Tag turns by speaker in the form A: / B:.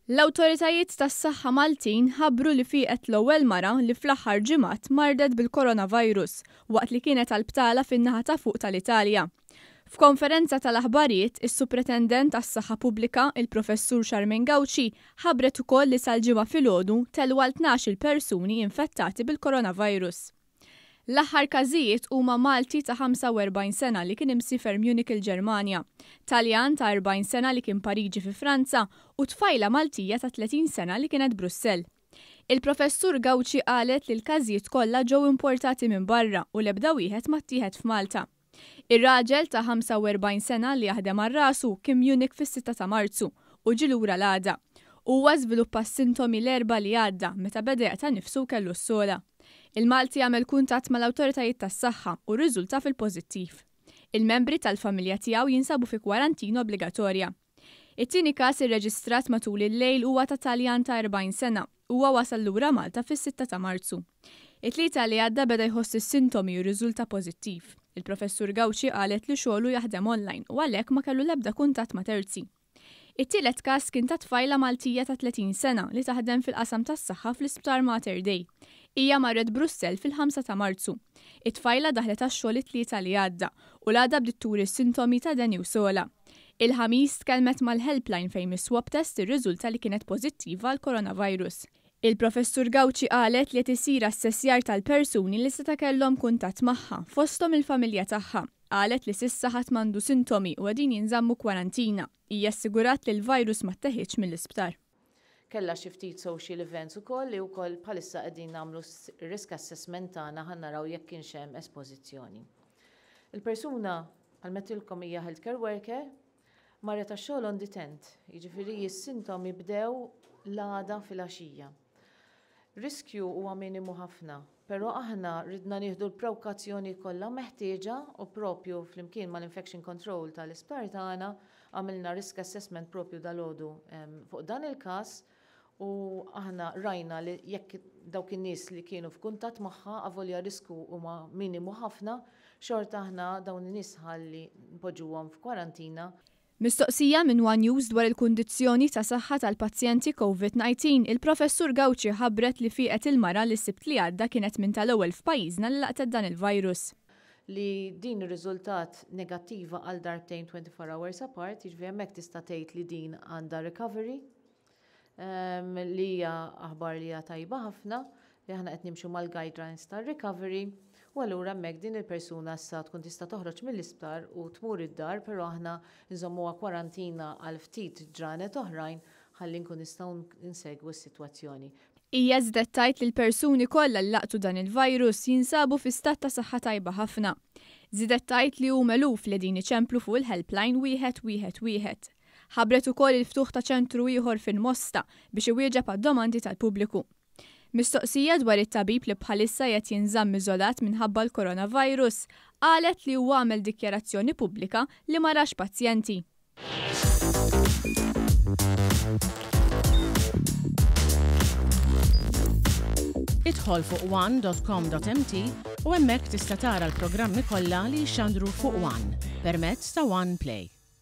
A: L-awtoritajiet tas-saħħa Maltin ħabbru li fieqet l-ewwel mara li fl-aħħar ġimgħat mardet bil-coronavirus waqt li kienet għal btala fin-naħa ta' fuq tal-Italja. F'konferenza tal-aħbarijiet, is-Supretendent għas-Saħħa Pubblika, il-Professur Charmaine Gauci, ħabbret ukoll li sal-Ġimgħa filgħodu telgħu għal 12-il persuni infettati bil-coronavirus. L-aħħar każijiet huma Malti ta' 45 sena li kien imsiefer Munich il-Ġermanja, Taljan ta' 40 sena li kien Pariġi fi Franza u tfajla Maltija ta' 30 sena li kienet Brussell. Il-Professur Gauci qalet li l-każijiet kollha ġew importati minn barra u l-ebda wieħed ma ttieħed f'Malta. Ir-raġel ta' 45 sena li jaħdem għal rasu kien Munich fis-sitta ta' Marzu u ġie lura l-għada. Huwa żviluppa s-sintomi l-Erbgħa li għadda meta beda jaqta' nifsu u kellu s-sogħla. Il-Malti għamel kuntatt mal-awtoritajiet tas-saħħa u rriżulta fil-pożittiv. Il-membri tal-familja tiegħu jinsabu fi kwarantina obbligatorja. It-tieni każ irreġistrat matul il-lejl huwa ta' Taljan ta' 40 sena. Huwa wasal lura Malta fis-sitta ta' Marzu. It-Tlieta li għadda beda jħoss is-sintomi u rriżulta pożittiv. Il-Professur Gauci qalet li xogħlu jaħdem online u għalhekk ma kellu l-ebda kuntatt ma' terzi. It-tielet każ kien ta' tfajla Maltija ta' 30 sena li taħdem fil-qasam tas-saħħa fl-Isptar Mater Dei. Hija marret Brussell fil-ħamsa ta' Marzu. It-tfajla daħlet għax-xogħol it-Tlieta li għadda u l-għada bdiet turi s-sintomi ta' deni u sogħla. Il-Ħamis tkellmet mal-helpline fejn mis-swab test irriżulta li kienet pożittiva għall-coronavirus. Il-Professur Gauci qalet li qed isir assessjar tal-persuni li seta' kellhom kuntatt magħha, fosthom il-familja tagħha. Qalet li s'issa ħadd m'għandu sintomi u qegħdin jinżammu kwarantina. Hija assigurat li l-virus ma tteħidx mill-isptar.
B: Kellha xi ftit social events ukoll li wkoll bħalissa qegħdin nagħmlu risk assessment tagħna ħa naraw jekk kienx hemm espożizzjoni. Il-persuna Bħal m'għedtilkom hija healthcare worker, marret għax-xogħol on the tenth, jiġifieri s-sintomi bdew l-għada filgħaxija. Riskju huwa minimu ħafna, però aħna ridna nieħdu l-prewkazzjoni kollha meħtieġa u propju flimkien mal-infection control tal-isptar tagħna għamilna risk assessment propju dalgħodu fuq dan il-każ U aħna rajna li jekk dawk in-nies li kienu f'kuntatt magħha avolja risku huma minimu ħafna, xorta aħna dawn in-nies ħalli npoġġuhom f'kwarantina.
A: Mistoqsija minn one News dwar il-kundizzjoni ta' saħħa tal-pazjenti Covid 19, il-Professur Gauci ħabbret li fieqet il-mara li s-Sibt li għadda kienet minn tal-ewwel f'pajjiżna li laqtet dan il-virus.
B: Li din irriżultat negattiva għal darbtejn 24 hours apart, jiġifieri hemmhekk tista' tgħid li din għandha recovery. li hija aħbar li hija tajba ħafna li aħna qed nimxu mal-guidelines tar-recovery u allura hemmhekk din il-persuna issa tkun tista' toħroġ mill-isptar u tmur id-dar però aħna nżommuha kwarantina għal ftit ġranet oħrajn ħalli nkun nistgħu nsegwu s-sitwazzjoni.
A: Hija żiedet tgħid li l-persuni kollha li laqtu dan il-virus jinsabu fi stat ta' saħħa tajba ħafna. Żiedet tgħid li huma eluf li qegħdin iċemplu fuq il-helpline wieħed wieħed wieħed. Ħabbret ukoll il-ftuħ ta' ċentru ieħor fil-Mosta biex iwieġeb għad-domandi tal-pubbliku. Mistoqsija dwar it-tabib li bħalissa qiegħed jinżamm iżolat minħabba l-coronavirus, qalet li huwa għamel dikjarazzjoni pubblika li ma rax pazjenti.
C: Idħol fuq one.com.mt u hemmhekk tista' tara l-programmi kollha li jixxandru fuq One permezz ta' One Play.